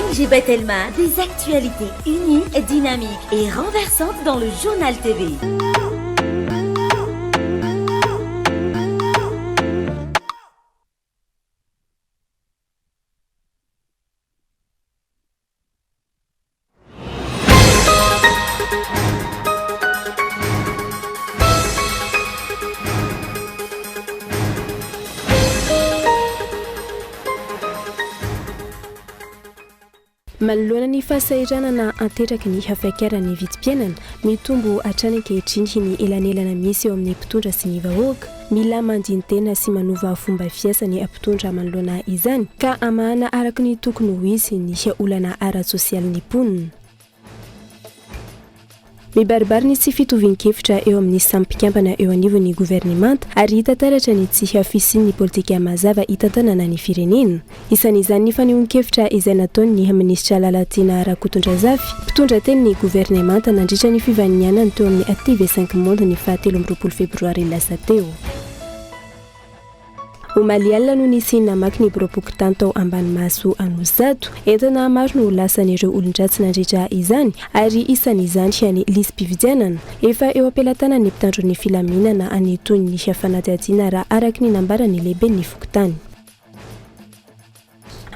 ONG Batelma, des actualités uniques, dynamiques et renversantes dans le Journal TV. Manoloana ny fahasahiranana ateraky ny fiakaran'ny vidim-piainana, mitombo hatrany ankehitriny ny elanelana misy eo amin'ny mpitondra sy ny vahoaka. Mila mandini-tena sy manova fomba fiasa ny mpitondra manoloana izany ka hamahana araka ny tokony ho izy ny olana ara-tsosialin'ny mponina. Mibaribary ny tsy fitovian-kevitra eo amin'ny samy mpikambana eo anivon'ny governemanta ary hita taratra ny tsy fisian'ny politika mazava hitantanana ny firenena. Isan'izany ny fanehoan-kevitra izay nataon'ny minisitra Lalatiana Rakotondrazafy, mpitondra tenin'ny governemanta nandritra ny fivahinianany teo amin'ny TV Cinq Monde ny faha 23 febroary lasa teo. Omaly alina no nisy namaky ny biraom-pokontany tao Ambanimaso Anosizato. Entana maro no lasan'ireo olon-dratsy nandritra izany ary isan'izany ny lisi-pifidianana. Efa eo am-pelatanan'ny mpitandro ny filaminana ny tohin'ny fanadihadiana raha araka ny nambaran'ny lehiben'ny fokontany.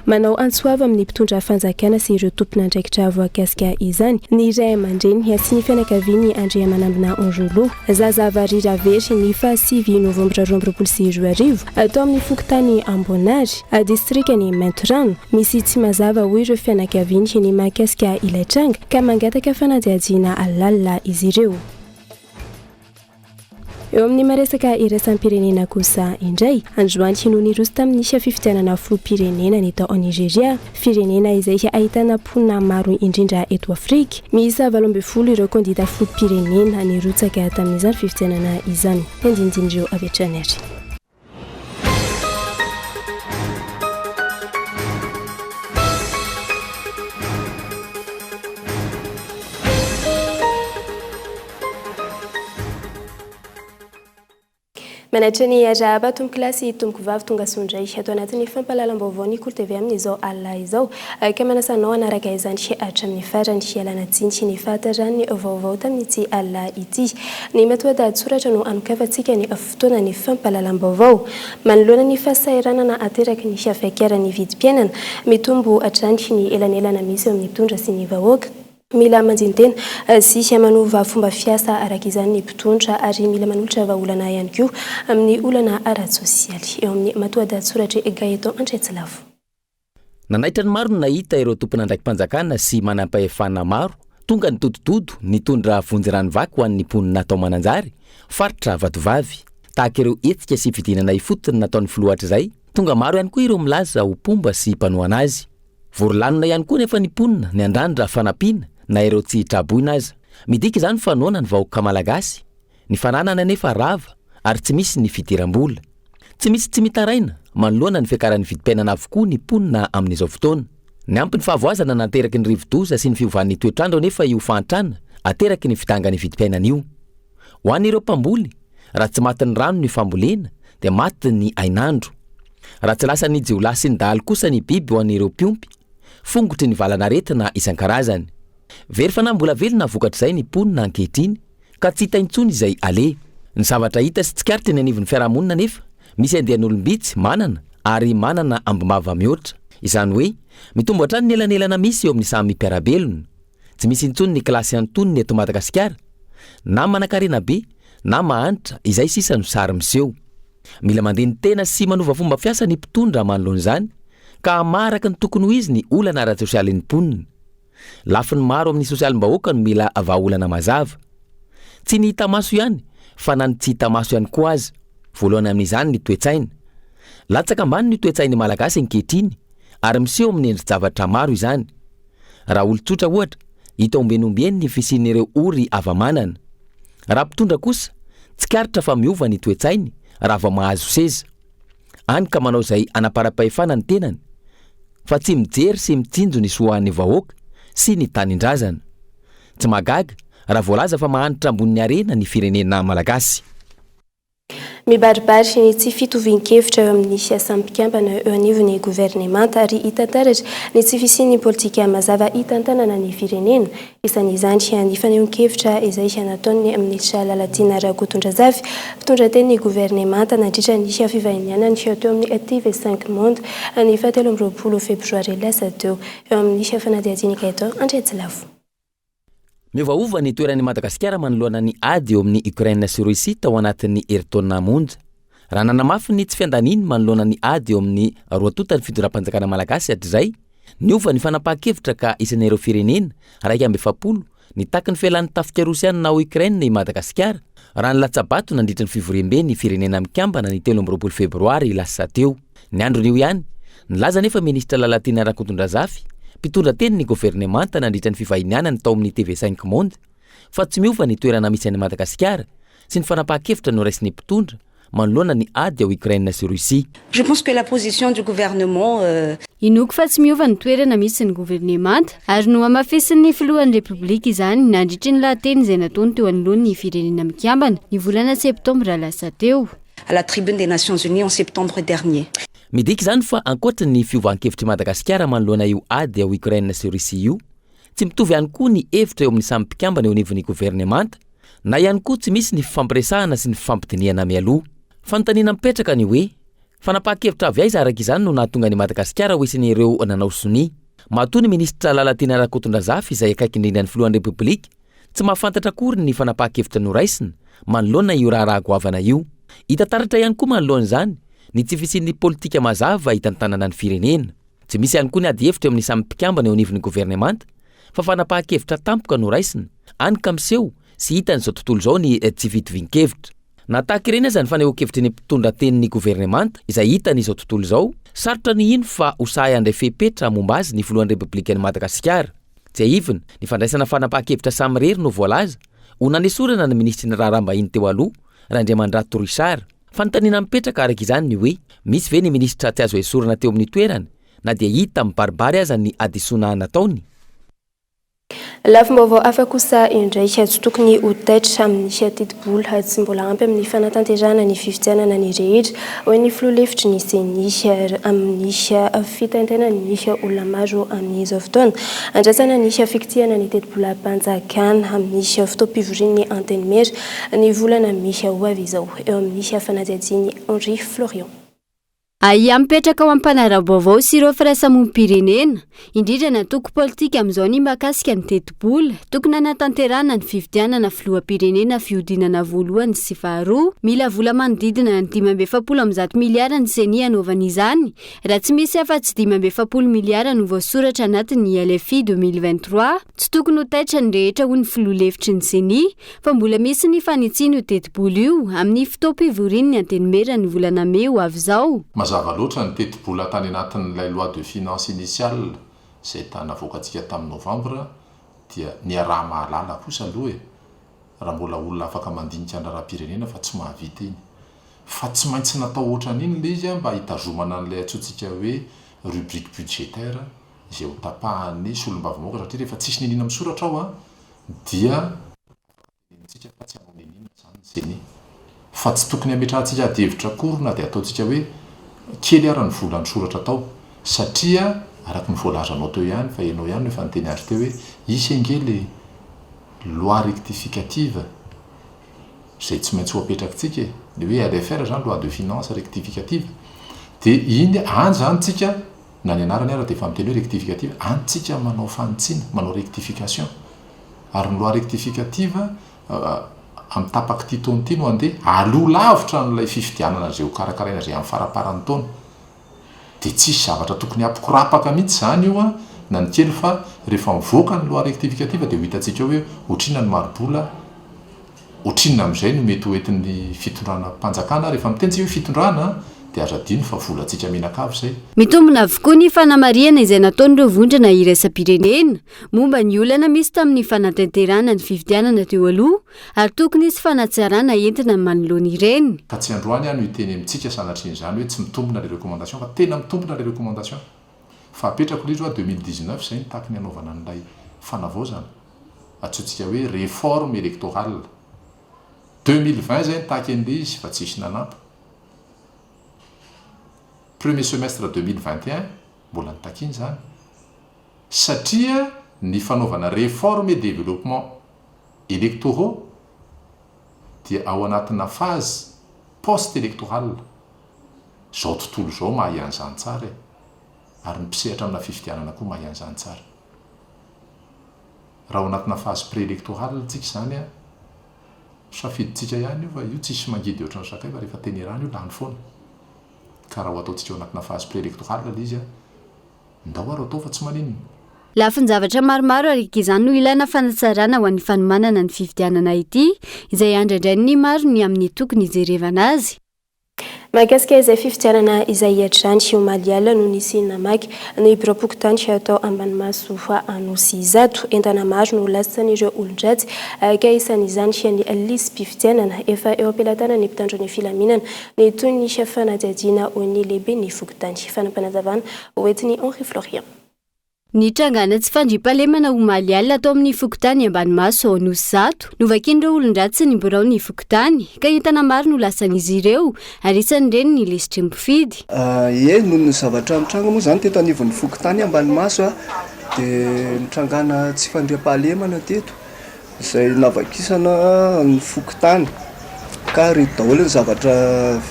Manao antso avo amin'ny mpitondra fanjakana sy ireo tompon'andraikitra voakasika izany ny ray aman-dreny sy ny fianakavian'i Andriamanambina Angelot. Zaza varira very ny fahasivy novambra 2022 tao amin'ny fokontany Amboanary, distrikan'i Maintirano. Misy tsy mazava hoy ireo fianakaviany ny mahakasika ilay tranga ka mangataka fanadihadiana lalina izy ireo. Eo amin'ny maresaka iraisam-pirenena kosa indray, androany no niroso tamin'ny fifidianana filoham-pirenena ny tao Nigeria, firenena izay ahitana mponina maro indrindra eto Afrika. Miisa 18 ireo kandida filoham-pirenena nirotsaka tamin'izany fifidianana izany. Ny andinindin'ireo avy hatrany ary. Manaitra ny arahaba tompokolahy sy tompokovavy tonga soa indray ato anatin'ny fampahalalam-baovao ny Kolo TV amin'izao alina izao ka manasa anao hanaraka izany hatramin'ny farany. Ialana tsiny ny fahataran'ny vaovao tamin'ity alina ity. Ny matoadahatsoratra no hanokafantsika ny fotoanan'ny fampahalalam-baovao. Manoloana ny fahasahiranana ateraky ny fiakaran'ny vidim-piainana, mitombo hatrany ny elanelana misy eo amin'ny mpitondra sy ny vahoaka. Mila mandini-tena sy manova fomba fiasa araka izany ny mpitondra ary mila manolotra vahaolana ihany koa amin'ny olana ara-tsosialy. Eo amin'ny matoadahatsoratr'i Gaëtan Andriatsilavo. Nanaitra ny maro ny nahita ireo tompon'andraiki-panjakana sy manampahefana maro tonga nidodododo nitondra vonjy rano vaky ho an'ny mponina tao Mananjary, faritra Vatovavy. Tahaka ireo hetsika sy fidinana ifotony nataon'ny filoha hatrizay, tonga maro ihany koa ireo milaza ho mpomba sy mpanohana azy. Vory lanona ihany koa anefa ny mponina niandrandra fanampiana na ireo tsy traboina aza. Midika izany fa noana ny vahoaka malagasy. Ny fananana anefa rava ary tsy misy ny fidiram-bola. Tsy misy tsy mitaraina manoloana ny fiakaran'ny vidim-piainana avokoa ny mponina amin'izao fotoana. Niampy ny fahavoazana nateraky ny rivodoza sy ny fiovan'ny toetr'andro anefa io fahantrana ateraky ny fidangan'ny vidim-piainana io. Ho an'ireo mpamboly, raha tsy matin'ny rano ny fambolena dia maty ny hainandro. Raha tsy lasan'ny jiolahy sy ny dahalo kosa ny biby ho an'ireo mpiompy, fongotry ny valan'aretina isan-karazany. Very fanahy mbola velona vokatr'izay ny mponina ankehitriny ka tsy hita intsony izay aleha. Ny zavatra hita sy tsikaritra eny anivon'ny fiarahamonina anefa, misy andian'olom-bitsy manana ary manana ambim-bava mihoatra. Izany hoe, mitombo hatrany ny elanelana misy eo amin'ny samy mpiara-belona. Tsy misy intsony ny kilasy antonony eto Madagasikara, na manankarena be na mahantra, izay sisa no sary miseho. Mila mandini-tena sy manova fomba fiasa ny mpitondra manoloana izany, ka hamaha araka ny tokony ho izy ny olana ara-tsosialin'ny mponina. Lafiny maro amin'ny sosialim-bahoaka no mila vahaolana mazava. Tsy ny hita maso ihany fa na ny tsy hita maso ihany koa aza. Voalohany amin'izany ny toe-tsaina. Latsaka ambany ny toe-tsain'ny Malagasy ankehitriny ary miseho amin'ny endri-javatra maro izany. Raha olon-tsotra ohatra, hita ombieny ombieny ny fisian'ireo ory hava-manana. Raha mpitondra kosa, tsikaritra fa miova ny toe-tsainy raha vao mahazo seza. Hany ka manao izay hanaparam-pahefana ny tenany fa tsy mijery sy mitsinjo ny soan'ny vahoaka sy ny tanindrazana. Tsy mahagaga raha voalaza fa mahantra ambonin'ny harena ny firenena malagasy. Mibaribary ny tsy fitovian-kevitra eo amin'ny samy mpikambana eo anivon'ny governemanta ary hita taratra ny tsy fisian'ny politika mazava hitantanana ny firenena. Isan'izany ny fanehoan-kevitra izay nataon'ny minisitra Lalatiana Rakotondrazafy, mpitondra tenin'ny governemanta nandritra ny fivahinianany teo amin'ny TV Cinq Monde ny fahatelo amby 20 febroary lasa teo. Eo amin'ny fanadihadian'i Gaëtan Andriatsilavo. Miovaova ny toeran'i Madagasikara manoloana ny ady eo amin'i Ukraine sy Russie tao anatin'ny herintaona monja. Raha nanamafy ny tsy fiandaniany manoloana ny ady eo amin'ny roa tonta ny fitondram-panjakana malagasy hatrizay, niova ny fanapahan-kevitra ka isan'ireo firenena 41 nitaky ny fialan'ny tafika rosianina ao Ukraine i Madagasikara, raha nilatsa-bato nandritra ny fivoriambe ny Firenena Mikambana ny 23 febroary lasa teo. Ny andron'io ihany, nilaza anefa Minisitra Lalatiana Rakotondrazafy, mpitondra teny ny governemanta nandritra ny fivahinianany tao amin'ny TV Cinq Monde, fa tsy miova ny toerana misy an'i Madagasikara sy ny fanapahan-kevitra noraisin'ny mpitondra manoloana ny ady ao Ukraine sy Russie. Je pense que la position du gouvernement. Inoako fa tsy miova ny toerana misy ny governemanta, ary nohamafisin'ny filohan'ny Repoblika izany nandritry ny lahateny izay nataony teo anoloan'ny Firenena Mikambana ny volana septambra lasa teo. À la tribune des Nations Unies en septembre dernier. Midika izany fa ankoatry ny fiovan-kevitr'i Madagasikara manoloana io ady ao Ukraine sy Russie io, tsy mitovy ihany koa ny hevitra eo amin'ny samy mpikambana eo anivon'ny governemanta, na ihany koa tsy misy ny fifampiresahana sy ny fifampidinihana mialoha. Fanontaniana mipetraka ny hoe, fanapahan-kevitra avy aiza araka izany no nahatonga an'i Madagasikara ho isan'ireo nanao sonia? Matoa ny minisitra Lalatiana Rakotondrazafy izay akaiky indrindra ny filohan'ny Repoblika, Tsy mahafantatra akory ny fanapahan-kevitra noraisina manoloana io raharaha goavana io. Hita taratra ihany koa manoloana izany ny tsy fisian'ny politika mazava hitantanana ny firenena. Tsy misy ihany koa ny adihevitra eo amin'ny samy mpikambana eo anivon'ny governemanta fa fanapahan-kevitra tampoka noraisina, any ka miseho sy hitan'izao tontolo izao ny tsy fitovian-kevitra. Na tahaka ireny aza ny fanehoan-kevitry ny mpitondra tenin'ny governemanta izay hitan'izao tontolo izao, sarotra ny hino fa ho sahy handray fepetra momba azy ny filohan'ny Repoblikan'i Madagasikara. Tsiahivina, ny fandraisana fanapahan-kevitra samirery no voalaza ho nanesorana ny minisitry ny Raharaham-bahiny teo aloha, Randriamandrato Richard. Fanontaniana mipetraka araka izany ny hoe, misy ve ny minisitra tsy azo esorina teo amin'ny toerany na dia hita mibaribary aza ny hadisoana nataony? Lafim-baovao hafa kosa indray, tsy tokony ho taitra amin'ny tetibola tsy mbola ampy amin'ny fanatanterahana ny fifidianana ny rehetra, hoy ny filoha lefitry ny Ceni, amin'ny fitaintainan'ny olona maro amin'izao fotoana. Andrasana ny fikitihana ny tetibolam-panjakana amin'ny fotoam-pivorian'ny Antenimiera ny volana mey ho avy izao, eo amin'ny fanadihadian'i Henri Florian. Ahiahy mipetraka ho an'ny mpanara-baovao sy ireo firaisamonim-pirenena, indrindra ny antoko politika amin'izao ny mahakasika ny tetibola tokony hanatanterahana ny fifidianana filoham-pirenena fihodinana voalohany sy faharoa. Mila vola manodidina ny 145 miliara ny Ceni hanaovana izany raha tsy misy afa-tsy 45 miliara no voasoratra anatin'ny LFI 2023. Tsy tokony ho taitra ny rehetra hoy ny filoha lefitry ny Ceni fa mbola misy ny fanitsiana io tetibola io amin'ny fotoam-pivorian'ny Antenimiera ny volana mey ho avy izao. Mazava loatra ny tetibola tany anatin'ilay loi de finances initiale izay navoakantsika tamin'ny novambra dia niaraha-mahalala kosa aloha e! raha mbola olona afaka mandinika ny raharaham-pirenena fa tsy mahavita iny. Fa tsy maintsy natao ohatran'iny ilay izy mba hitazomana an'ilay antsointsika hoe rubrique budgétaire izay ho tapahan'ny solombavambahoaka satria rehefa tsisy niniana misoratra ao dia afaka tenenintsika fa tsy hanao niniana izany ny ceni. Fa tsy tokony hametrahantsika adihevitra akory na dia ataontsika hoe kely ara ny vola nisoratra tao satria araka ny voalazanao teo ihany fa ianao ihany no efa niteny azy teo hoe hisy ange le loi rectificative izay tsy maintsy ho apetrakitsika e, le hoe LFR izany loi de finance rectificative dia iny any izany tsika na ny anarany ara dia efa miteny hoe rectificative, any tsika manao fanitsiana, manao rectification ary ny loi rectificative amin'ny tapak'ity taona ity no handeha, aloha lavitra an'ilay fifidianana izay ho karakaraina izay amin'ny faramparan'ny taona. Dia tsisy zavatra tokony hampikorapaka mihitsy izany io an, na ny kely fa rehefa mivoaka ny loi rectificative dia ho hitantsika eo hoe ohatrinona ny mari-bola, ohatrinona amin'izay no mety ho entin'ny fitondranam-panjakana, rehefa miteny tsika hoe fitondrana dia aza adino fa volantsika mianakavy izay. Mitombina avokoa ny fanamarihana izay nataon'ireo vondrona iraisam-pirenena momba ny olana misy tamin'ny fanatanterahana ny fifidianana teo aloha ary tokony hisy fanatsarana entina manoloana ireny. Ka tsy androany aho no hiteny amintsika sanatrian'izany hoe tsy mitombina ilay recommandation fa tena mitombina ilay recommandation. Fa apetrako ilay izy hoa 2019 izay no takiny hanaovana an'ilay fanavaozana, antsointsika hoe réforme électorale. 2020 zay nitaky an'le izy fa tsisy nanampy. Premier semestre 2021 mbola nitakiny zany satria ny fanaovana réforme et développement électoraux dia ao anatina phase post électorale. Zao tontolo zao mahay an'izany tsara e, ary ny mpisehatra amina fifidianana koa mahay an'izany tsara. Raha ao anatina phase pré-électorale tsika zany a, safidintsika ihany io fa io tsisy mangidy ohatran'ny sakay fa rehefa tenerana io lany foana. Ka raha ho ataontsika ao anatina phase pré-électorale le izy a, ndao ary atao fa tsy maninona. Lafin-javatra maromaro araka izany no ilaina fanatsarana ho an'ny fanomanana ny fifidianana ity, izay andrandrain'ny maro ny amin'ny tokony hijerevana azy. Mahakasika izay fifidianana izay hatrany, omaly alina no nisy namaky ny biraom-pokontany tao Ambanimaso Anosizato. Entana maro no lasan'ireo olon-dratsy ka isan'izany ny lisi-pifidianana. Efa eo am-pelatanan'ny mpitandro ny filaminana ny toy ny fanadihadiana ho ny lehiben'ny fokontany. Fanampinazavana hoentin'i Henri Florian. Nitrangana tsy fandriampahalemana omaly alina tao amin'ny fokontany Ambanimaso ao Anosizato. Novakian'ireo olon-dratsy ny biraon'ny fokontany ka entana maro no lasan'izy ireo ary isan'ireny ny lisitry ny mpifidy. Ie, noho ny zavatra nitranga moa izany teto anivon'ny fokontany Ambanimaso dia nitrangana tsy fandriampahalemana teto izay navakisana ny fokontany ka ireto daholo ny zavatra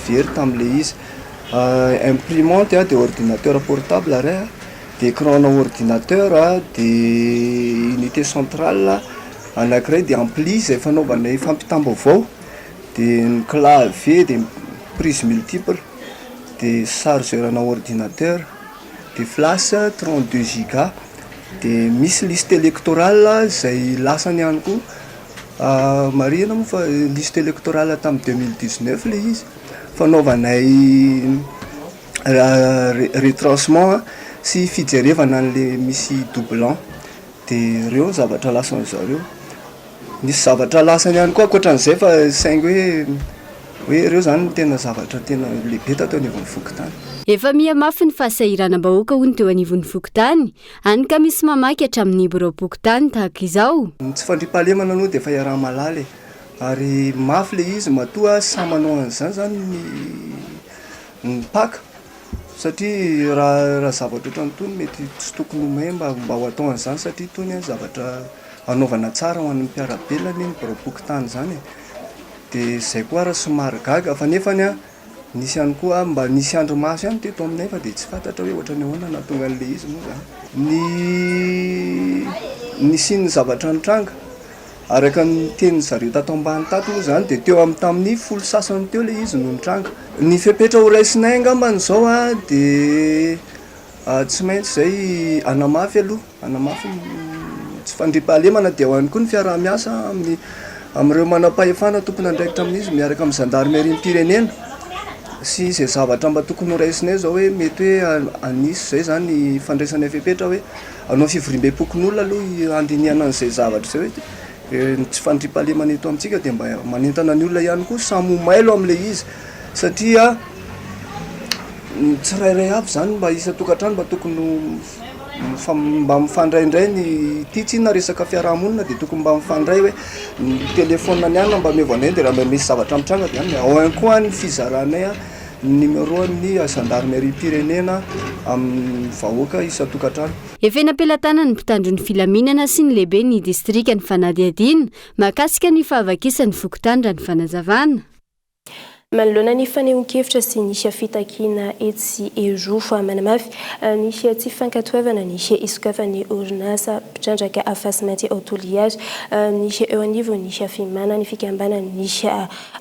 very tamin'ilay izy. Imprimante dia ordinateur portable iray. Dia écran-na ordinateur dia unité centrale anankiray dia ampli izay fanaovanay fampitam-baovao dia ny clavier dia prise multiple dia chargeur-na ordinateur dia flash 32 giga dia misy liste électorale izay lasany ihany koa, marihina moa fa liste électorale tamin'ny 2019 ilay izy fanaovanay Retranchement sy fijerevana an'le misy doublant de reo ny zavatra lasan'ny zareo. Nisy zavatra lasany ihany koa ankoatran'izay fa saingy hoe hoe reo zany no tena zavatra tena lehibe tato anivon'ny fokontany. Efa miha mafy ny fahasahiranam-bahoaka hono teo anivon'ny fokontany, hany ka misy mamaky hatramin'ny biraom-pokontany tahaka izao. Ny tsy fandriampahalemana aloha dia efa iaraha-mahalala e, ary mafy le izy matoa samy manao an'izany zany ny Ny Paka, satria raha raha zavatra ohatran'itony mety tsy tokony ho may mba mba ho atao an'izany satria itony an zavatra anaovana tsara ho an'ny mpiara-belona anie ny biraom-pokontany izany e, dia izay koa ary somary gaga fa nefany an nisy ihany koa mba nisy andrimaso ihany teto aminay fa dia tsy fantatra hoe ohatran'ny ahoana nahatonga an'ilay izy moa izany. Ny nisian'ny zavatra nitranga. Araka ny tenin'ny zareo tato ambany tato moa izany dia teo amin'ny tamin'ny folo sasany teo ilay izy no nitranga. Ny fepetra ho raisinay angambany izao dia tsy maintsy izay hanamafy aloha, hanamafy ny tsy fandriampahalemana dia ao ihany koa ny fiaraha-miasa amin'ny amin'ireo manam-pahefana tompon'andraikitra amin'izy miaraka amin'ny zandarimeriam-pirenena sy izay zavatra mba tokony ho raisinay izao hoe mety hoe hanisy izay izany fandraisanay fepetra hoe Hanao fivoriambe-pokonolona aloha handinihana an'izay zavatra izay hoe ny tsy fandriampahalemana eto amintsika dia mba manentana ny olona ihany koa samy ho mailo amin'ilay izy satria ny tsirairay avy izany mba isan-tokantrano mba tokony ho mba mifandraindray ny ity tsinona resaka fiarahamonina dia tokony mba mifandray hoe ny telefaonina ny anona mba omeo anay dia raha mba misy zavatra mitranga dia any ao ihany koa ny fizaranay ny numéro-n'ny zandarimeriam-pirenena amin'ny vahoaka isan-tokantrano. Efa eny am-pelatanan'ny mpitandro ny filaminana sy ny lehiben'ny distrika ny fanadihadiana mahakasika ny fahavakisan'ny fokontany raha ny fanazavana. Manoloana ny fanehoan-kevitra sy ny fitakiana etsy sy eroa, manamafy ny tsy fankatoavana ny hisokafan'ny orinasa mpitrandraka fasimainty ao Toliara ny eo anivon'ny Fimana ny fikambanan'ny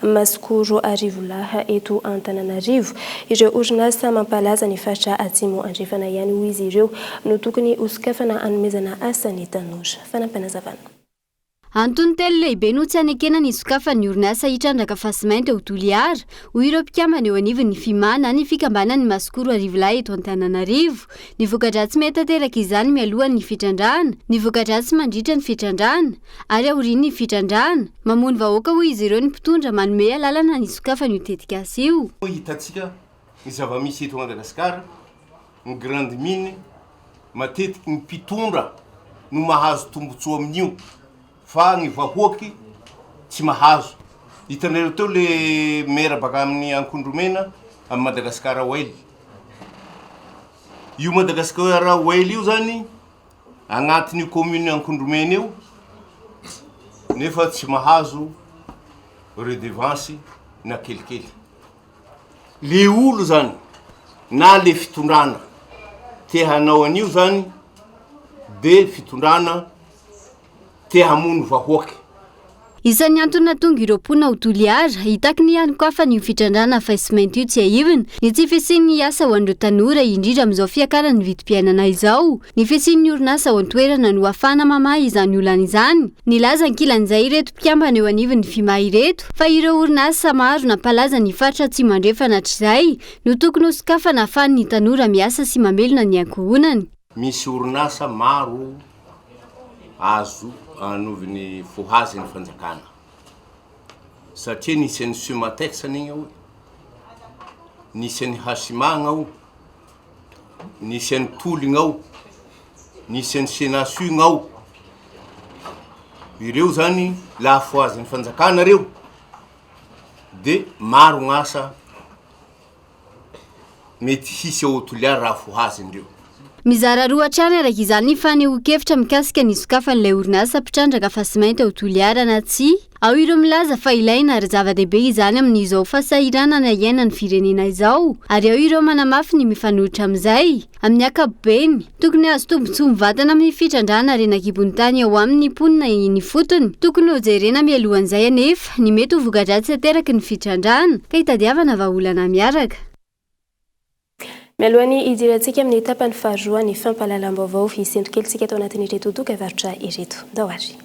Masikoro Arivolahy eto Antananarivo. Ireo orinasa mampalaza ny faritra Atsimo Andrefana ihany hoy izy ireo no tokony hosokafana hanomezana asa ny tanora. Fanampinazavana. Antony telo lehibe no tsy anekena ny hisokafan'ny orinasa hitrandraka fasimainty ao Toliara, hoy ireo mpikambana eo anivon'ny Fima na ny fikambanan'ny Masikoro Arivolahy eto Antananarivo. Ny voka-dratsy mety hateraka izany mialohan'ny fitrandrahana, ny voka-dratsy mandritra ny fitrandrahana, ary aorian'ny fitrandrahana. Mamono vahoaka hoy izy ireo ny mpitondra manome alalana ny hisokafan'io tetikasa io. Hitantsika ny zava-misy eto Madagasikara, ny grande mine, matetiky ny mpitondra no mahazo tombotsoa amin'io fa ny vahoaky tsy mahazo. Hitanareo teo le maire baka amin'ny Ankondromena amin'ny Madagascar Oil. Io Madagascar Oil io zany agnatin'io commune Ankondromena io nefa tsy mahazo redevance na kelikely. Le olo zany na le fitondrana te hanao an'io zany de fitondrana te hamono vahoaka. Isan'ny antony nahatonga ireo mponina ao Toliara hitaky ny hanokafan'io fitrandrahana fasimainty io tsiahivina ny tsy fisian'ny asa ho an'ireo tanora indrindra amin'izao fiakaran'ny vidim-piainana izao. Ny fisian'ny orinasa ao an-toerana no ahafahana mamaha izany olana izany. Nilaza ankilan'izay ireto mpikambana eo anivon'ny Fima ireto fa ireo orinasa maro nampalaza ny faritra Atsimo Andrefana hatrizay no tokony hosokafana ahafahan'ny tanora miasa sy mamelona ny ankohonany. Misy orinasa maro azo anovin'ny fohazin'ny fanjakana satria nisy an'ny Sumatex an'igny ao, nisy an'ny Hasimagna ao, nisy an'ny Toligna ao, nisy an'ny Senasu-gna ao, ireo zany laha fohazin'ny fanjakana reo de maro gn'asa mety hisy ao Toliara raha fohazindreo. Mizara roa hatrany araka izany ny fanehoan-kevitra mikasika ny sokafan'ilay orinasa mpitrandraka fasimainty ao Toliara na tsia. Ao ireo milaza fa ilaina ary zava-dehibe izany amin'izao fahasahiranana iainan'ny firenena izao ary ao ireo manamafy ny mifanohitra amin'izay. Amin'ny ankapobeny, tokony hahazo tombontsoa mivantana amin'ny fitrandrahana harena an-kibon'ny tany ao aminy ny mponina eny ifotony. Tokony hojerena mialohan'izay anefa ny mety ho voka-dratsy ateraky ny fitrandrahana ka hitadiavana vahaolana miaraka. Mialohan'ny hidirantsika amin'ny tapany faharoa ny fampahalalam-baovao, hisento kely isika ato anatin'ireto dokavarotra ireto. Ndao ary.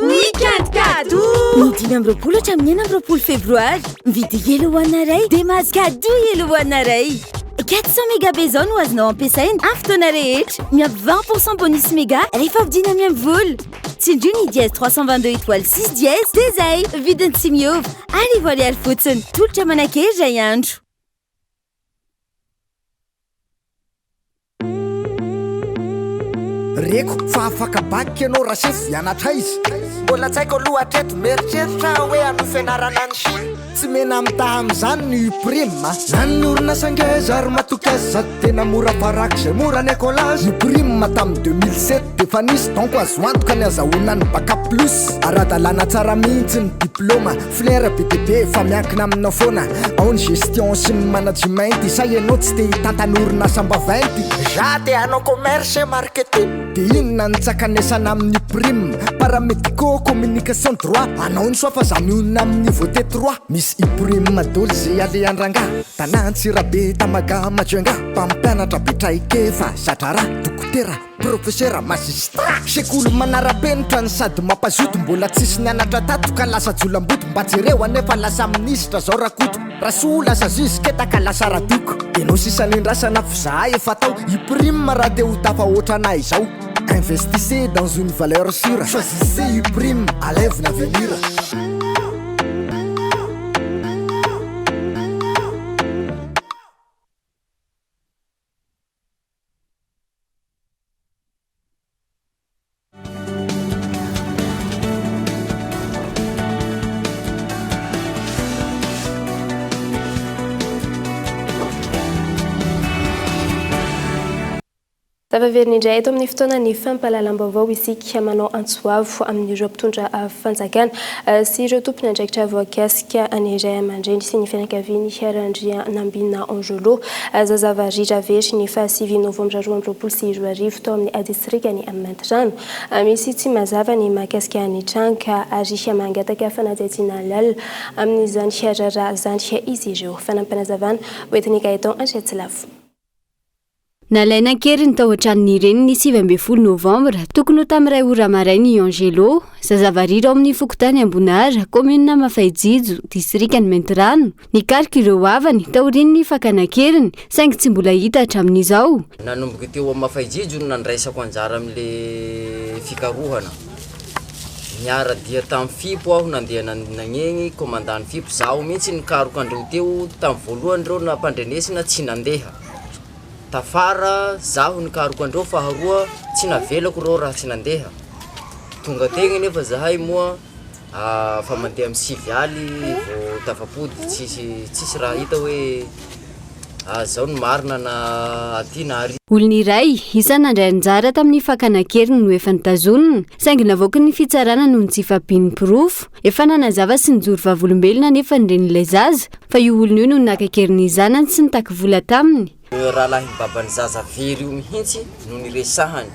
Weekend cadeau! Ny 25 hatramin'ny 26 febroary, mividy Yellow One iray dia mahazo cadeau Yellow One iray. 400 méga be izao no azonao ampiasaina amin'ny fotoana rehetra. Miampy 20% bonus méga rehefa vidiana amin'ny MVola. Tsindrio ny dièse 322 étoile 6 dièse dia izay! Vidiny tsy miova, arivo ariary fotsiny. Tolotra manan-kery iray andro. Reko fa afaka bac ianao rasefo hianatra aiza? Mbola tsy haiko aloha hatreto, mieritreritra aho hoe hanohy fianarana any Chine. Tsy mena-mitaha amin'izany ny Uprime a! Na ny orinasa ngeza ary matoky azy sady tena mora farak'izay mora ny écolage. Uprime tamin'ny 2007 dia efa nisy donc azo antoka ny azahoana ny bac plus. Ara-dalàna tsara mihitsy ny diplaoma, filière be dia be fa miankina aminao foana. Ao ny gestion sy ny management, sa ianao tsy te hitantana orinasam-baventy? Za te hanao commerce et marketing. Dia inona ny tsakanesana amin'ny prime? Paramédicaux, communication, droit Anao ny soa fa za mionona amin'ny niveau T3 Misy i-prime dôly ze alehan-drangahy Tana Antsirabe, Tamaga, Majunga Mpampianatra be traikefa, za-draharaha Dokotera, profesera, magistrat Sekoly manara-penitra no sady mampazoto Mbola tsisy nianatra tato ka lasa jolamboto Mba jereo anefa lasa minisitra zao Rakoto Rasoa lasa juge ketaka lasa radoko Enao sisa nendrasana f'izahay efa tao I prime raha te ho tafahoatra anay izao Investissez dans une valeur sûre Choisissez Uprime, alaivo ny avenir. Tafaverina indray eto amin'ny fotoanan'ny fampahalalam-baovao isika manao antso avo amin'ireo mpitondra fanjakana sy ireo tompon'andraikitra voakasika ny ray aman-dreny sy ny fianakaviany Randrianambinina Angelo zaza varira very ny fahasivy novambra 2022 tao amin'ny distrikan'i Maintirano. Misy tsy mazava ny mahakasika ny tranga ary mangataka fanadihadiana lalina amin'izany raharaha izany izy ireo. Fanampinazavana hoentin'i Gaëtan Andriatsilavo. Nalaina an-keriny tao an-tranon'ny reniny ny 19 novambra tokony ho tamin'ny iray ora maraina i Angelo, zaza varira ao amin'ny fokontany Ambonara, kaominina Mafaijijo, distrikan'i Maintirano. Nikaroka ireo havany taorian'ny fakana an-keriny, saingy tsy mbola hita hatramin'izao. Nanomboka teo amin'ny Mafaijijo no nandraisako anjara amin'ilay fikarohana. Niara-dia tamin'ny Fipo aho nandeha nagnegny commandant Fipo, zaho mihitsy nikaroka andreo teo, tamin'ny voalohany reo nampandrenesina tsy nandeha, tafara zaho nikaroka andreo faharoa tsy navelako reo raha tsy nandeha, tonga tegny nefa zahay moa fa mandeha amin'ny sivy aly vao tafapody tsisy tsisy raha hita hoe zao ny marina na aty na ary. Olona iray, isan'ny nandray anjara tamin'ny fakana an-keriny no efa notazonina, saingy navoaky ny fitsarana noho ny tsy fahampian'ny porofo. Efa nanazava sy nijoro vavolombelona anefa ny renin'ilay zaza, fa io olona io no naka an-keriny ny zanany sy nitaky vola taminy. Rahalahin'ny baban'ny zaza very io mihitsy no niresahany,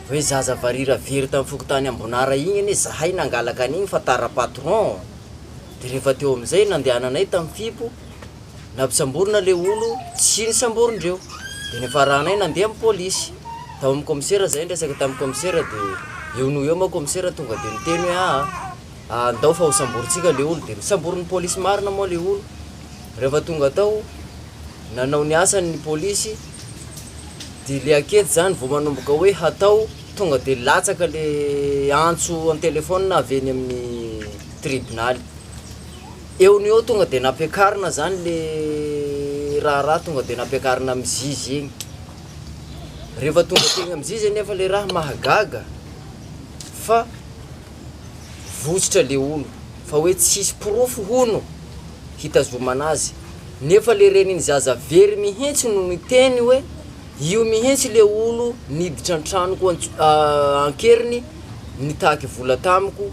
hoe zaza varira very tamin'ny fokontany Ambonara igny anie zahay nangalaka an'igny fa tara patron, de rehefa teo amin'izay nandehananay tamin'ny fipo, Nampisamborina le olo tsy nisamborindreo de nifaranay nandeha am polisy tao am commissaire zay niresaka tam commissaire de eo noho eo ma commissaire tonga de niteny hoe aa andao fa hosamborintsika le olo de nosamborin'ny polisy marina moa le olo rehefa tonga tao nanao ny asany ny polisy de le ankety zany vao manomboka hoe hatao tonga de latsaka le antso an-telephone avy eny amin'ny tribonaly. Eo no eo tonga de nampiakarina zany le raharaha tonga de nampiakarina amin'ny zizy igny, rehefa tonga teny amin'ny zizy anefa le raha mahagaga fa votsotra le olo fa hoe tsisy porofo hono hitazomana azy nefa le renin'ny zaza very mihitsy no niteny hoe Io mihitsy le olo niditra an-tranoko an-keriny nitaky vola tamiko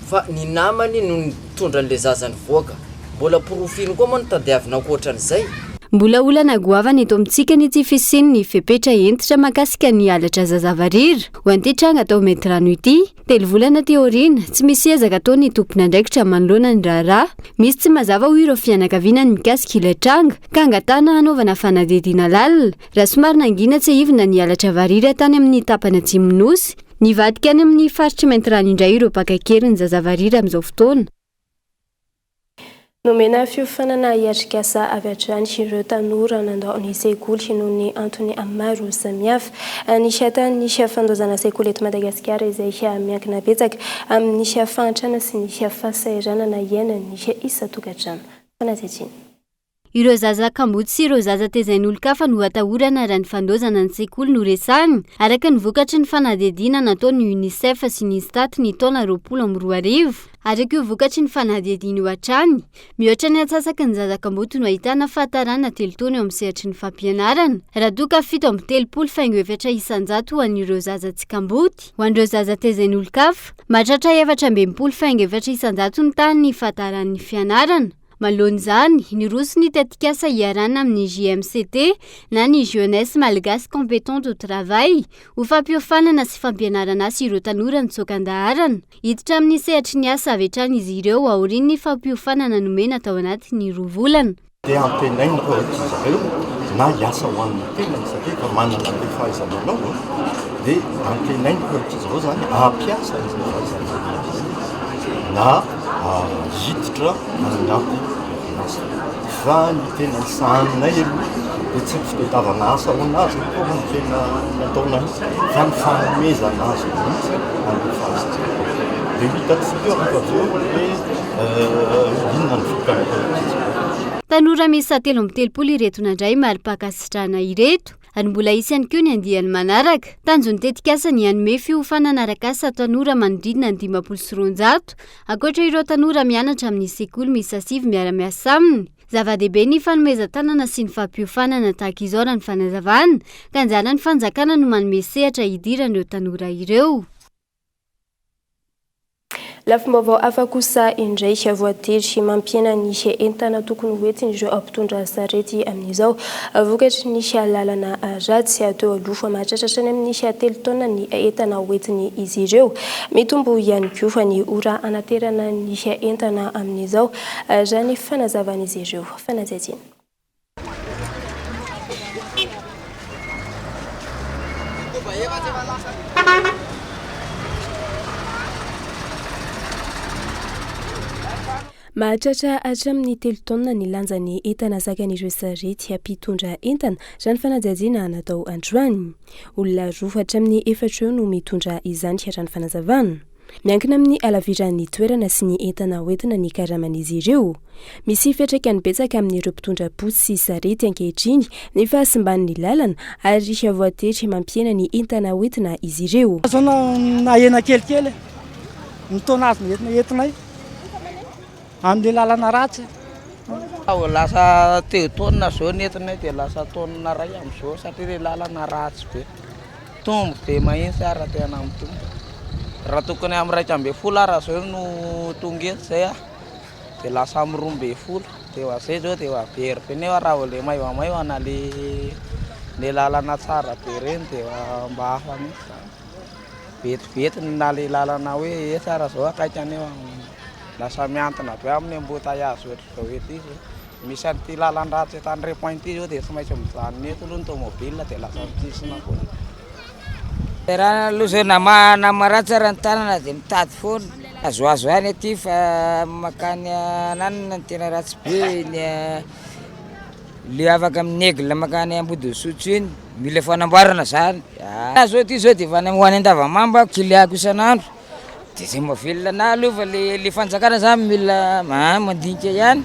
fa ny namany no nitondra an'le zaza nivoaka. Mbola porofo ino koa moa no tadiavina ankoatran'izay? Mbola olana goavana eto amintsika ny tsy fisian'ny fepetra hentitra mahakasika ny halatra zaza varira. Ho an'ity tranga tao Maintirano ity, telo volana aty aoriana, tsy misy ezaka ataon'ny tompon'andraikitra manoloana ny raharaha. Misy tsy mazava hoy ireo fianakaviana ny mikasika ilay tranga, ka angatahana hanaovana fanadihadiana lalina. Raha somary nangina tsiahivina ny halatra varira tany amin'ny tapany atsimon'ny Nosy, nivadika any amin'ny faritr'i Maintirano indray ireo mpaka an-keriny zaza varira amin'izao fotoana. Nomena fiofanana hiatrik'asa avy hatrany ireo tanora nandao ny sekoly noho ny antony maro samihafa. Ny tahan'ny fandaozana sekoly eto Madagasikara izay miankina betsaka amin'ny fahantrana sy ny fahasahiranana iainan'ny isan-tokantrano. Fanadihadiana. Ireo zaza kamboty sy ireo zaza tezain'olon-kafa no atahorana raha ny fandaozana ny sekoly no resahina, araka ny vokatry ny fanadihadiana nataon'ny Unicef sy ny Instat ny taona 2020. Araka io vokatry ny fanadihadiana io hatrany, mihoatra ny antsasaky ny zaza kamboty no ahitana fahatarana telo taona eo amin'ny sehatry ny fampianarana, raha toa ka 37 faingo efatra isan-jato ho an'ireo zaza tsy kamboty. Ho an'ireo zaza tezain'olon-kafa, mahatratra 64 faingo efatra isan-jato ny tahan'ny fahataran'ny fianarana. Manoloana izany, niroso ny tetikasa iarahana amin'ny JMCT na ny Jeunesse Malgache Compétente au Travail ho fampiofanana sy fampianarana asa ireo tanora nitsoaka an-daharana. Hiditra amin'ny sehatry ny asa avy hatrany izy ireo aorian'ny fampiofanana nomena tao anatin'ny roa volana. Dia antenaina ireo ankizy ireo na hiasa ho an'ny tenany satria efa manana an'ilay fahaiza-manao dia antenaina ireo ankizy ireo izany hampiasa an'izay fahaiza-manao izay na hiditra any anaty orinasa. Fa ny tena sahaninay aloha dia tsy ny fitadiavana asa ho an'azy akory no tena nataonay fa ny fanomezana azy mihitsy an'ilay fahaizana. Dia ho hitantsika eo rehefa avy eo hoe inona ny vokany ankizy. Tanora miisa 33 ireto nandray mari-pankasitrahana ireto ary mbola hisy ihany koa ny andiany manaraka. Tanjon'ny tetikasa ny hanome fiofanana arak'asa tanora manodidina ny 250, ankoatra ireo tanora mianatra amin'ny sekoly miisa sivy miara-miasa aminy. Zava-dehibe ny fanomezan-tanana sy ny fampiofanana tahaka izao raha ny fanazavana, ka anjaran'ny fanjakana no manome sehatra hidiran'ireo tanora ireo. Lafim-baovao hafa kosa indray, voatery mampihena ny entana tokony ho entin'ireo mpitondra sarety amin'izao vokatry ny lalana ratsy. Teo aloha, mahatratra hatrany amin'ny telo taonina ny entana hoentin'izy ireo. Mitombo ihany koa ny ora hanaterana ny entana amin'izao, raha ny fanazavan'izy ireo. Fanadihadiana. Mahatratra hatramin'ny telo taonina ny lanjan'ny entana zakan'ireo sarety mpitondra entana, raha ny fanadihadiana natao androany. Olona roa hatramin'ny efatra eo no mitondra izany, raha ny fanazavana. Miankina amin'ny halaviran'ny toerana sy ny entana hoentina ny karaman'izy ireo. Misy fiantraikany betsaka amin'ireo mpitondra posy sy sarety ankehitriny ny fahasimban'ny lalana ary voatery mampihena ny entana hoentina izy ireo. Zao nahena kelikely ny tonnage ny entana entinay amin'ilay lalana ratsy. Lasa telo taonina zao ny entinay dia lasa taonina iray amin'izao satria ilay lalana ratsy be. Mitombo be mahitsy ary raha tena mitombo. Raha tokony amin'ny 11 ara zao no tonga eto zay aho. Dia lasa amin'ny 12, dia efa zay zao dia efa very be nefa raha vao le maivamaivana le le lalana tsara be reny dia efa mba hafa mihitsy zany. Vetivety na le lalana hoe etsy ara zao akaiky anefa lasa mihantona be amin'ny embouteillage ohatr'izao ety zao. Misy an'ity lalan-dratsy eto André Point ity zao dia tsy maintsy mijanona eto aloha ny tomobile dia lasa misisina foana. Raha aloha zao na ma- na maratsy ara ny tanana dia mitady foana. Azoazo ihany aty fa makany ananona no tena ratsy be ny le afaka amin'ny aigle makany Ambodisotry iny, mila fanamboarana zany. Ah zao ty zao de efa any ho any Andavamamba kiliako isan'andro de zay mahavelona anahy aloha fa le le fanjakana zany mila mandinika ihany.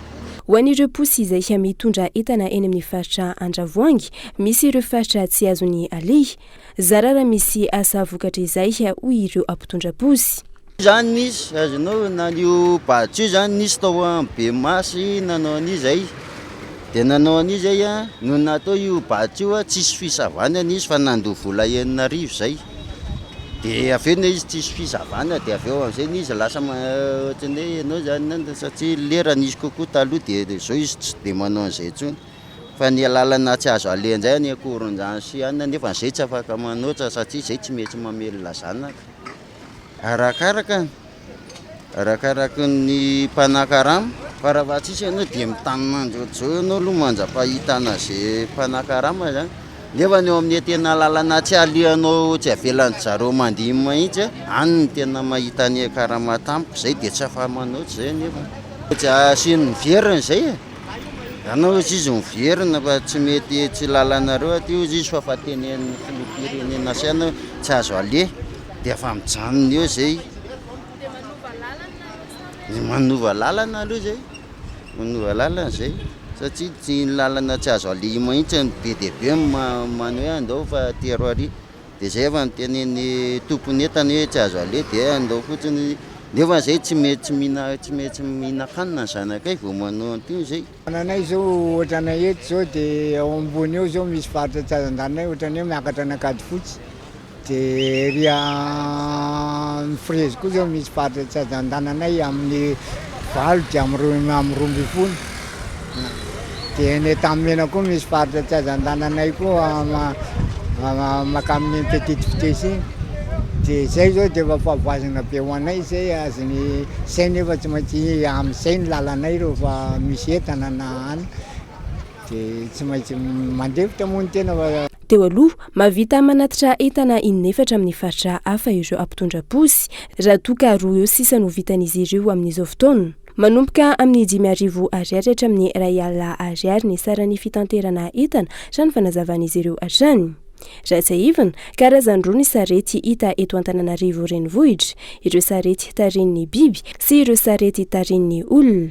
Ho an'ireo posy izay mitondra entana eny amin'ny faritra Andravoahangy, misy ireo faritra tsy azony aleha. Zara raha misy asa vokatr'izay, hoy ireo mpitondra posy. Zany nisy azonao na io badge io zany nisy tao am Bemasy nanao an'io zay de nanao an'io zay a no natao io badge io a tsisy fisavana nisy fa nandoa vola 6000 zay de avy eo ne izy tsisy fisavana de avy eo am'zay izy lasa ohatran'ny hoe ianao zany satria lera nisy kokoa taloha de zao izy tsy de manao an'izay intsony. Fa ny lalana tsy azo aleha indray any Ankorondrano sy any nefa zay tsy afaka manoatra satria zay tsy maintsy mamelona zanaka. Arakaraka, arakaraky ny mpanakarama fa raha fa tsisy ianao dia mitanin'andro ohatr'izao ianao aloha mandra-pahitana ze mpanakarama zany. Nefa ny eo amin'ny tena lalana tsy alehanao tsy avelan-dry zareo mandeha mihitsy any no tena mahita ny karama tampoka zay dia tsy afa-manoatra zay nefa. Tsy asiany miverina zay e. Zany hozy izy miverina fa tsy mety tsy lalanareo aty hozy izy fa fa tenenin'ny filoham-pirenena sy any hoe tsy azo aleha dia efa mijanona eo zay. Manova lalana aloha zay, manova lalana zay satria tsy ny lalana tsy azo aleha mihitsy no be dia be no manao hoe andao fa atero ary. Dia zay efa notenenin'ny tompon'entana hoe tsy azo aleha dia andao fotsiny nefa zay tsy maintsy mihina tsy maintsy mihinan-kanina ny zanakay vao manao an'itony zay. Anay zao ohatranay eto zao dia ao ambony eo zao misy faritra tsy azo andehananay ohatran'ny hoe miakatra an'Ankadifotsy dia ery amin'ny Frezy koa zao misy faritra tsy azo andehananay amin'ny valo dia amin'ny roa amin'ny 12. Dia eny Antanimena koa misy faritra tsy azo andehananay koa mankamin'iny petite vitesse iny. Dia izay izao dia efa fahavoazana be ho anay izay, azony izay nefa tsy maintsy amin'izay ny lalanay rehefa misy entana na any dia tsy maintsy mandefitra moa ny tena fa. Teo aloha, mahavita manatitra entana in'efatra amin'ny faritra hafa ireo mpitondra posy, raha toa ka roa eo sisa no vitan'izy ireo amin'izao fotoana. Manomboka amin'ny 5000 ariary hatramin'ny 1000 ariary ny saran'ny fitanterana entana, raha ny fanazavan'izy ireo hatrany. Raha tsiahivina, karazany roa ny sarety hita eto Antananarivo Renivohitra, ireo sarety tarihin'ny biby sy ireo sarety tarihin'ny olona.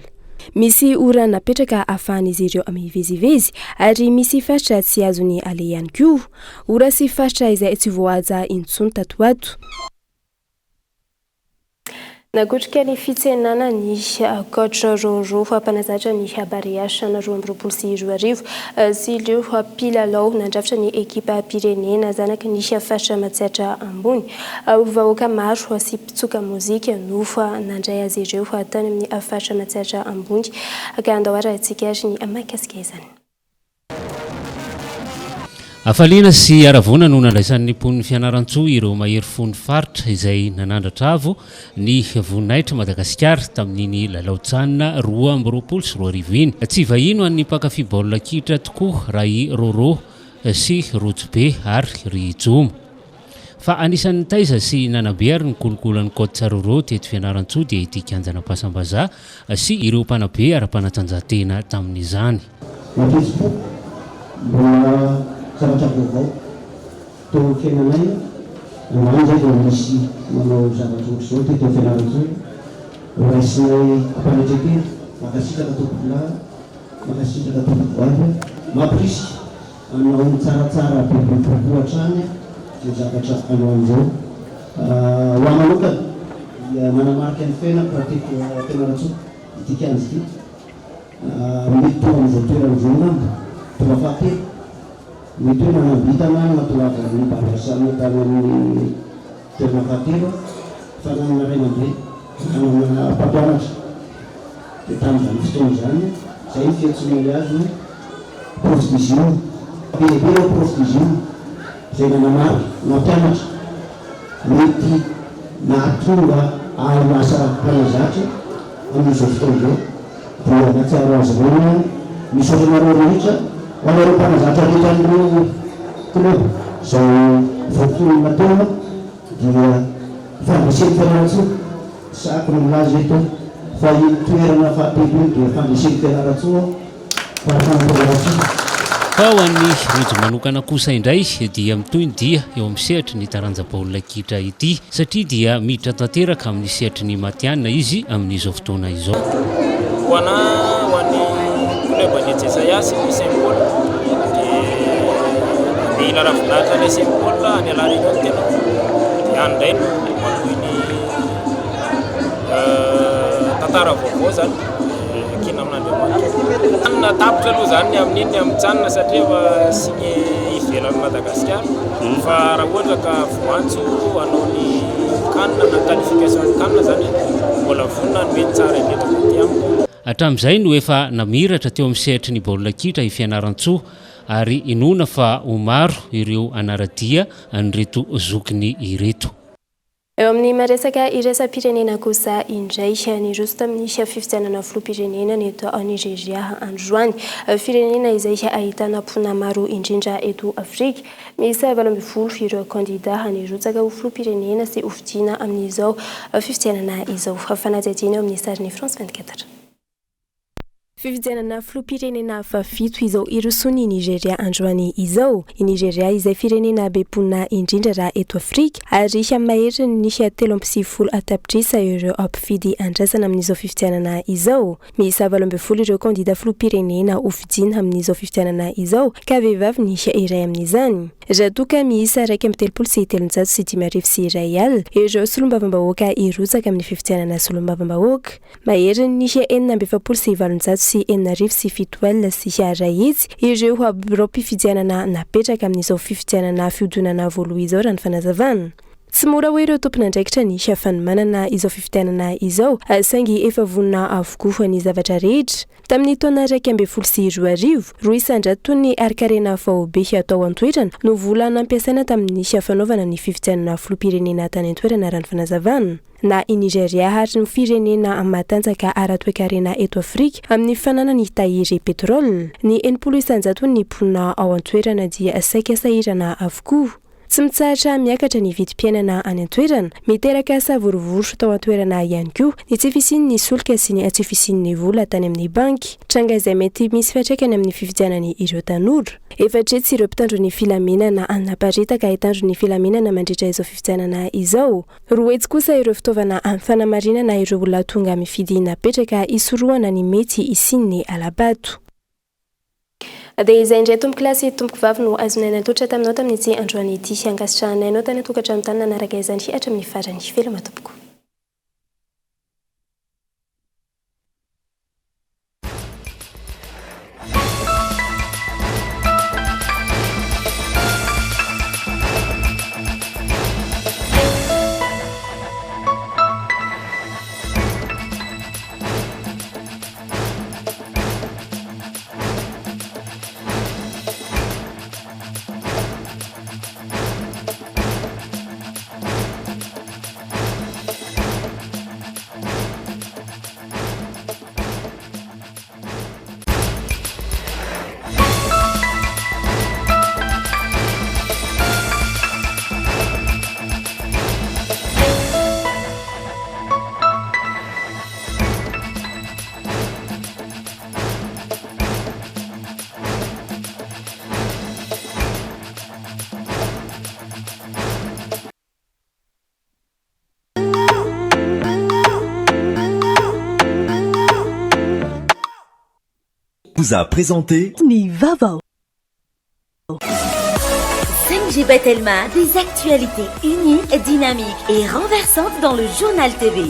Misy ora napetraka ahafahan'izy ireo mivezivezy ary misy faritra tsy azony aleha ihany koa. Ora sy faritra izay tsy voahaja intsony tato ho ato. Nakotrika ny fitsenana ny Coach Roro mpanazatra ny Barea Chan 2022 sy ireo mpilalao nandrafitra ny ekipam-pirenena zanaky ny faritra Matsiatra Ambony. Vahoaka maro sy mpitsoka mozika no nandray azy ireo tany amin'ny faritra Matsiatra Ambony ka andao arahintsika ary ny mahakasika izany. Hafaliana sy haravoana no nandraisan'ny mponin'i Fianarantsoa ireo mahery fon'ny faritra izay nanandratra avo ny voninahitr'i Madagasikara tamin'iny lalao Can 2022 iny. Tsy vahiny ho an'ny mpankafy baolina kitra tokoa raha i Rôrô sy Rojobe ary ry Joma. Fa anisan'ny nitaiza sy nanabe ary nikolokolo an'i Côte Tsaroro teto Fianarantsoa dia ity kianjan'Ampasambazaha sy ireo mpanabe ara-panatanjahantena tamin'izany. Mampihetsi-po, mbola zavatra vaovao teo amin'ny fiainanay. Androany izay vao misy manao zavatra ohatr'izao teto Fianarantsoa. Raisinay am-panetren-tena. Mankasitraka tompokolahy, mankasitraka tompokovavy. Mampirisika hanao ny tsaratsara bebe kokoa hatrany izao zavatra androany izao. Ho ahy manokana dia nanamarika ny fiainako raha teto Fianarantsoa ity kianja ity. Mety tonga amin'izao toerana izao angamba, tonga fahatelo. Mety hoe nanam-bintana aho nahatongavan'ny Barea tany amin'ny toerana fahatelo aho, fa nanana ray aman-dreny, nanana mpampianatra. Dia tamin'izany fotoana izany, izay ny fiantsoanay azy hoe prof d'usine. Be dia be ireo prof d'usine izay nanamarika, nampianatra. Mety nahatonga ahy ho lasa mpanazatra amin'izao fotoana izao. Dia nahatsiaro azy ireo aho. Misaotra anareo rehetra, ho anareo mpanazatra rehetra an'ireo club izay voatonona teo dia fandresen'i Fianarantsoa. Sahako ny milaza eto fa iny toerana fahatelo iny dia fandresen'i Fianarantsoa fahafahana Fianarantsoa. Fa ho an'i Rojo manokana kosa indray dia mitohy ny dia eo amin'ny sehatry ny taranja baolina kitra ity satria dia miditra tanteraka amin'ny sehatry ny matihanina izy amin'izao fotoana izao. Ho anà, ho an'ny club an'i Jesaya sy ny Saint Paul dia handeha hila ravinahitra any Saint Paul any à La Réunion ny tenako dia any indray no manohy ny tantara vaovao zany ekena amin'Andriamanitra. Hanina tapitra aloha zany ny amin'iny ny amin'ny tsanina satria efa signé ivelan'i Madagasikara fa raha ohatra ka voantso hanao ny CAN na qualification ny CAN zany mbola vonona hanome ny tsara indrindra aty amiko. Hatramin'izay no efa namiratra teo amin'ny sehatry ny baolina kitra i Fianarantsoa ary inoana fa ho maro ireo hanara-dia an'ireto zokiny ireto. Eo amin'ny maha-resaka iraisam-pirenena kosa indray, niroso tamin'ny fifidianana filoham-pirenena ny eto Nigeria androany. Firenena izay ahitana mponina maro indrindra eto Afrika. Miisa 18 ireo kandida nirotsaka ho filoham-pirenena sy hofidiana amin'izao fifidianana izao. Fanadihadiana eo amin'ny sarin'ny France 24. Fifidianana filoham-pirenena fahafito izao hirosoan'i Nigeria androany izao. I Nigeria izay firenena be mponina indrindra raha eto Afrika ary maherin'ny 93 tapitrisa ireo mpifidy andrasana amin'izao fifidianana izao. Miisa 18 ireo kandida filoham-pirenena hofidiana amin'izao fifidianana izao ka vehivavy ny iray amin'izany. Raha toa ka miisa 331 ireo solombavambahoaka hirotsaka amin'ny fifidianana solombavambahoaka. Maherin'ny 386 647 ireo biraom-pifidianana napetraka amin'izao fifidianana fihodinana voalohany izao raha ny fanazavana. Tsy mora ho ireo tompon'andraikitra ny fanomanana izao fifidianana izao saingy efa vonona avokoa ny zavatra rehetra. Tamin'ny taona 2011, 2% ny harinkarena faobe atao an-toerana no vola nampiasaina tamin'ny fanaovana ny fifidianana filoham-pirenena tany an-toerana raha ny fanazavana. Na i Nigeria ary no firenena matanjaka ara-toekarena eto Afrika amin'ny fananany tahiry pétrole. Ny 60% ny mponina ao an-toerana dia saika sahirana avokoa. Tsy mitsahatra miakatra ny vidim-piainana any an-toerana. Miteraka savorovoro tao an-toerana ihany koa ny tsy fisian'ny solika sy ny tsy fisian'ny vola tany amin'ny banky. Tranga izay mety misy fiantraikany amin'ny fifidianany ireo tanora. 400 ireo mpitandro ny filaminana naparitaka hitandro ny filaminana mandritra izao fifidianana izao. 200 kosa ireo fitaovana fanamarinana ireo olona tonga mifidy napetraka hisorohana ny mety hisian'ny hala-bato. Dia izay indray tompoko lahy sy tompoko vavy no azonay natolotra taminao tamin'ity androany ity. Ankasitrahanay anao tany an-tokantrano tany nanaraka izany hatramin'ny farany. Veloma tompoko. Vous a présenté Ny vaovao. 5G by Telma, des actualités uniques, dynamiques et renversantes dans le journal TV.